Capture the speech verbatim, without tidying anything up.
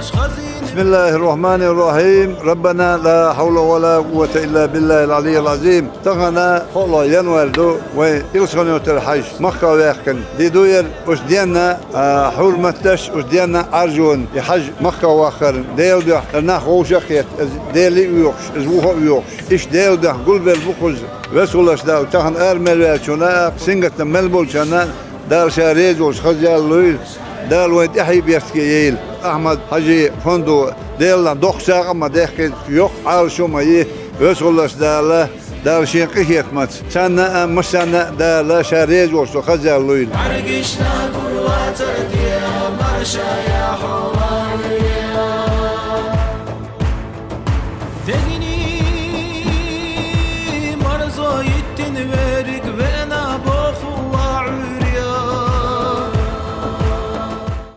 بسم الله الرحمن الرحيم. ربنا لا حول ولا قوة إلا بالله العلي العظيم. Тахана хӀолла январь ду, вай Илсхан-Юртара хьажа Макка ваьккхина ди ду яр. Уж денна, а, хьурматаш, уж денна Ӏаржонаш, и хьажа Макка вахарна, Делан дуьхьа, нах вовшах а хетта, из Дела а воькхуш, из вуха а воькхуш. Иштта Делан дуьхьа гулбелла бу кхуза. Веза-Воккхача Дала тахана ара мел ваьллачунна а, сингаттам мел болчунна а, Дала Ша реза волуш хазъяла лойла, Дала вайн тӀаьхье беркате йойла. Ахьмад-Хьажин фондо Делан доккха сагӀа а ма даьккхина, йоккха Ӏалашо а ма йи, Веза-Воккхача Дала, Дала Шен къинхетамца царна а, массарна а Дала Ша реза волуш хазъяла лойла.